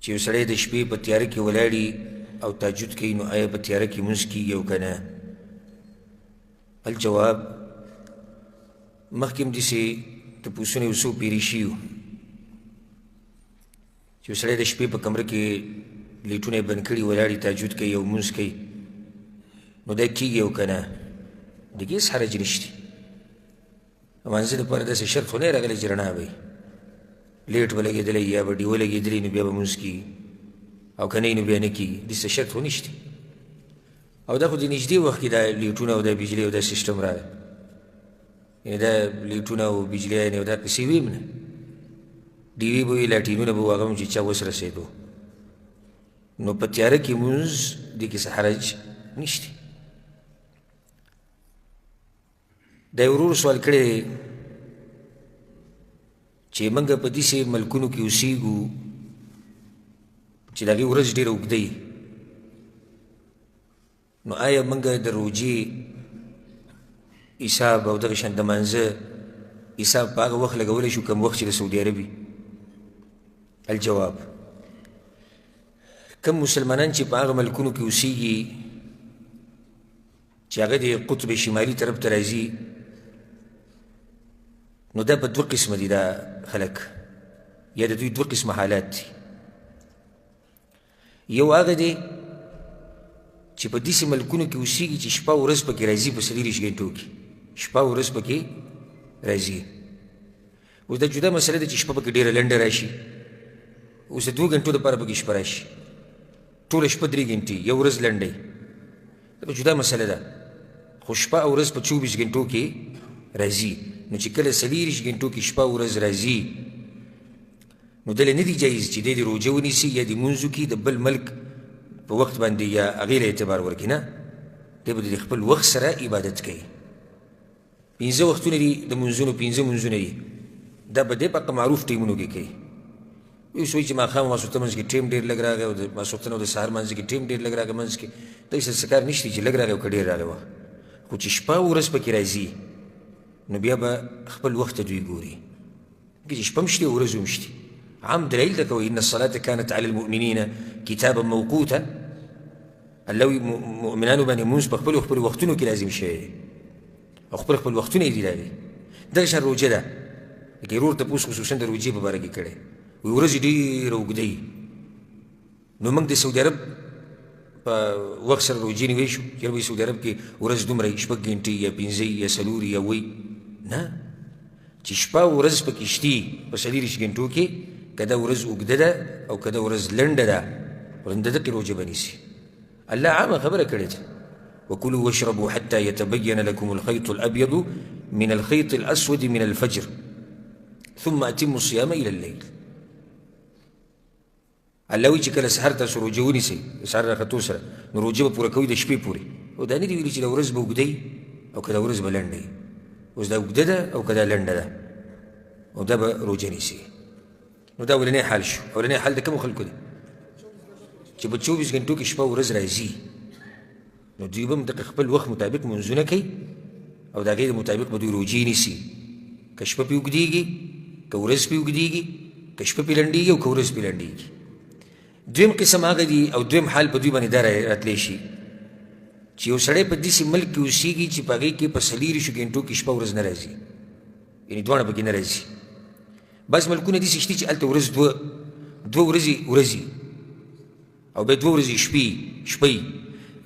چې یو سړی د شپې په تیاره کې ولاړي او تهجد کوي، نو آیا په تیاره کې لمونځ کېږي او که نه؟ الجواب، مخکې هم داسې تپوسونه یو څو پېرې شوي وو چې یو سړی د شپې په کمره کې لیټونه یې بند کړي، ولاړي، تهجد کوي او لمونځ کوي، نو دا کېږي او که نه؟ دې کې هېڅ حرج نشته. لمانځه دپاره داسې شرط خو نه راغلی چې رڼا به وي، لیټ به لګېدلی یا به ډیوه لګېدلې نو بیا به لمونځ کېږي، او که نه نو بیا نه کېږي. داسې شرط خو نشته. او دا خو د نږدې وخت کې دا لیټونه او دا بجلي او دا سیستم راغی، یعنې دا لیټونه او بجلي یعنې او دا قصې وي هم نه، ډیوې به وي، لاټینونه به وو، هغه هم چې چا وس رسېدو. نو په تیاره کې لمونځ دې کې څه حرج نشته. دا یو ورور سوال کړی دی چې موږ په داسې ملکونو کې اوسېږو چې د هغې ورځ ډېره اوږده وي، نو آیا موږ د روژې حساب او دغه شان د لمانځه حساب په هغه وخت لګولی شو کوم وخت چې د سعودي عرب وي؟ الجواب، کوم مسلمانان چې په هغه ملکونو کې اوسېږي چې هغه د قطب شمالي طرف ته راځي، نو دا په دوه قسمه دي دا خلک، یا د دوی دوه قسمه حالات دي. یو هغه دی چې په داسې ملکونو کې اوسېږي چې شپه ورځ پکې راځي، په 24 ګنټو کې شپه ورځ پکې راځي. اوس دا جدا مسله ده چې شپه پکې ډېره لنډه راشي، اوس د 2 ګنټو دپاره پکې شپه راشي، ټوله شپه 3 ګنټې، یو ورځ لنډه، دا جدا مسله ده. خو شپه او ورځ په 24 ګنټو کې راځي، نو چې کله 24 ګنټو کې شپه او ورځ راځي، نو دله نه دي جایز چې دی دې روژه ونیسي یا دې لمونځ وکړي د بل ملک په وخت باندې یا هغې له اعتبار ورکړي، نه، دی به د خپل وخت سره عبادت کوي. 5 وختونه دي د لمونځونو، 5 لمونځونه دي، دا به دی په هغه معروف ټیمونو کې کوي. یو څوک چې ماښام ماسخوتن منځ کې ټیم ډېر لږ راغی، او د ماسخوتن او د سهار منځ کې ټیم ډېر لږ راغی، منځ کې داسې څه کار نشته چې لږ راغی او که ډېر راغی وخت، خو چې شپه او ورځ پکې راځي نو بیا به خپل وخت ته دوی ګوري، ځکه چې شپه هم شته او ورځ هم شته. عام دلیل ده کوي ان الصلاة كانت على المؤمنین کتابا موقوتا، الله وایي مؤمنانو باندې لمونځ په خپلو خپلو وختونو کې لازم شوی دی او خپل خپل وختونه یې دي دا دي. دغه شان روژه ده، لکه ورور تپوس خصوصا د روژې په باره کې کړی، وایي ورځې ډېره اوږده وي، نو موږ د سعودي عرب په وخت سره روژې نیوی شو، چې وایي سعودي عرب کې ورځ دومره وي، 6 ګنټې یا 5 یا 4 یا 7، نه، چې شپه او ورځ پکې شتي په 24 ګنټو کې، که دا ورځ اوږده ده او که دا ورځ لنډه ده، ورنده دقې روژه به نیسي. الله عامه خبره کړې ده، وكلوا واشربوا حتى يتبين لكم الخيط الأبيض من الخيط الأسود من الفجر ثم أتموا الصيام إلى الليل. الله وایي چې کله سهار تاسو روژه ونیسئ، د سهار راختو سره، نو روژه به پوره کوئ د شپې پورې. او دا نه دي ویلي چې دا ورځ به اوږده وي او که دا ورځ به لنډه وي، اوس دا اوږده ده او که دا لنډه ده، او دا به روژه نیسي. نو دا اولنی حال شو. اولنی حال د کومو خلکو دی چې په 24 ګنټو کې شپه ورځ راځي، نو دوی به هم د خپل وخت مطابق لمونځونه کوي او د هغې مطابق به دوی روژې نیسي، که شپه پرې اوږدېږي، که ورځ پرې اوږدېږي، که شپه پرې لنډېږي او که ورځ پرې لنډېږي. دویم قسم هغه دی او دویم حال په دوی باندې دا راتلی شي چې یو سړی په داسې ملک کې اوسېږي چې په هغې کې په 24 ګنټو کې شپه ورځ نه راځي، یعنې دواړه پکې نه راځي. بعض ملکونه داسې شته چې هلته ورځ دوه ورځې ورځي او بیا 2 ورځې شپې.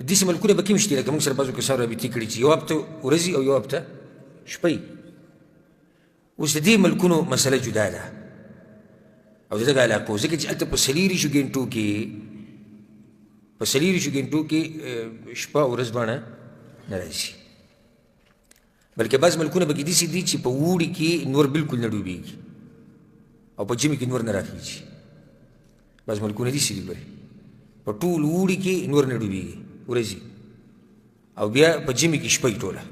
داسې ملکونه پکې هم شته، لکه موږ سره بعضو کسانو رابطې کړي چې یو هفته ورځي او یو هفته شپې. اوس د دې ملکونو مسله جدا ده او د دغه علاقو، ځکه چې هلته په 24 ګنټو کې، په 24 ګنټو کې شپه او ورځ دواړه نه راځي، بلکې بعض ملکونه پکې داسې دي چې په اوړي کې نور بالکل نه ډوبېږي او په ژمي کې نور نه راخېږي. بعض ملکونه داسې دي ګورې په ټول اوړي کې نور نه ډوبېږي ورځي، او بیا په ژمي کې شپه ټوله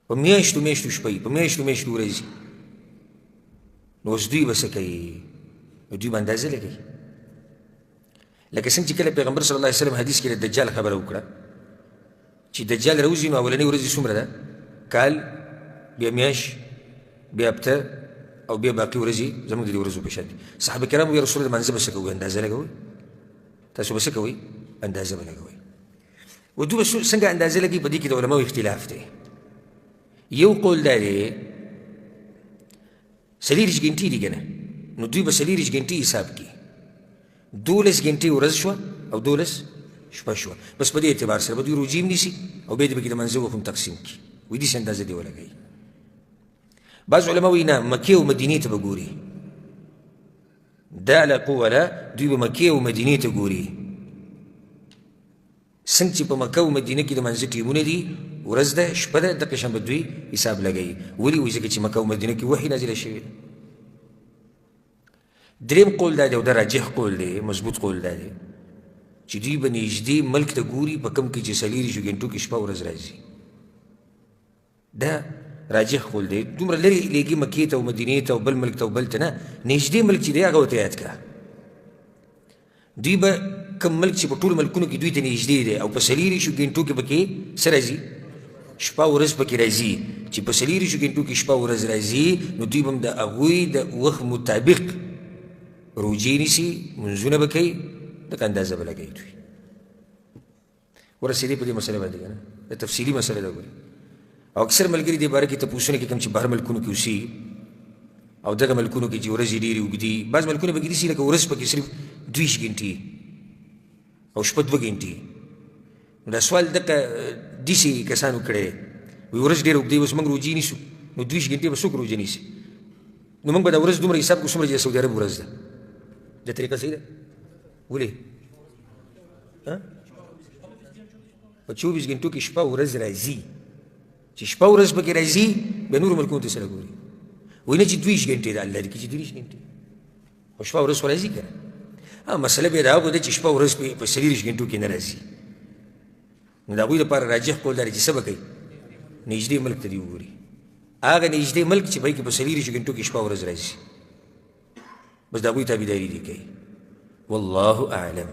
په میاشتو میاشتو شپه، په میاشتو میاشتو ورځي. نو اوس دوی به څه کوي؟ نو دوی به اندازه لګوي، لکه څنګه چې کله پیغمبر صلی الله علیه وسلم حدیث کې د دجال خبره وکړه چې دجال راوځي، نو اولنۍ ورځ یې څومره ده؟ کال، بیا میاشت، بیا هفته، او بیا باقي ورځې زموږ د دې ورځو په شان دي. صحابه کرامو ویل رسول الله لمانځه به څه کوئ؟ اندازه لګوئ؟ تاسو به څه کوئ؟ اندازه به لګوئ. و دوی به څنګه اندازه لګوي؟ په دې کې د علماو اختلاف دی. یو قول دا دی 24 ګنټې دي که نه، نو دوی به 24 ګنټې حساب کړي. 12 ګنټې ورځ شوه او 12 شپه شوه، بس په دې اعتبار سره به دوی روژې هم نیسي او بیا دې پکې د منځه وخت هم تقسیم کړي، وایي داسې اندازه دې ولګوي. بعض علما وایي نه، مکې او مدینې ته به ګوري، دا علاقو والا دوی به مکې او مدینې ته ګوري. څنګه چې په مکه او مدینه کې د منځه ټیمونه دي، ورځ ده شپه ده، دقه شان به دوی حساب لګوي. ولې؟ وایي ځکه چې مکه او مدینه کې وحي نازله شوې ده. دریم قول دا دی او دا راجح قول دی، مضبوط قول دا دی چې دوی به نږدې ملک ته ګوري په کوم کې چې 24 ګنټو کې شپه ورځ راځي. دا راجح قول دی. دومره لرې لېږي مکې ته او مدینې ته او بل ملک ته او بل ته نه، نږدې ملک چې دی هغه ورته یاد کړه. دوی به کوم ملک چې په ټولو ملکونو کې دوی ته نږدې دی او په 24 ګنټو کې پکې څه راځي؟ شپه ورځ پکې راځي. چې په 24 ګنټو کې شپه ورځ راځي، نو دوی به هم د هغوی د وخت مطابق روژې نیسي، لمونځونه به کوي، دغه اندازه به لګوي. دوی ورسېدې په دې مسله باندې که نه، دا تفصیلي مسله ده ګورې. او اکثر ملګري دې باره کې تپوسونه کوي کوم چې بهر ملکونو کې اوسېږي او دغه ملکونو کې چې ورځې ډېرې اوږدې، بعض ملکونه پکې داسې لکه ورځ پکې صرف 22 ګنټې او شپه 2 ګنټې. نو دا سوال دغه داسې کسانو کړی، وایي ورځ ډېره اوږدې، اوس موږ روژې نیسو، نو 22 ګنټې به څوک روژه نیسي؟ نو موږ به دا ورځ دومره حساب کړو څومره چې د سعودي عرب ورځ ده. دا طریقه صحیح ده؟ ولې؟ په 24 ګنټو کې شپه ورځ راځي، چې شپه ورځ پکې راځي بیا نورو ملکونو ته سره ګوري. وایي نه چې 22 ګنټې ده، الله دې کړي چې 23 ګنټې، خو شپه ورځ خو راځي که نه. مسله بیا د هغو ده چې شپه ورځ په 24 ګنټو کې نه راځي. نو د هغوی لپاره راجح قول دا دی چې څه به کوي؟ نږدې ملک ته دې وګوري، هغه نږدې ملک چې په هغې کې په 24 ګنټو کې شپه ورځ راځي، بس د هغوی تابعداري دې کوي. والله اعلم.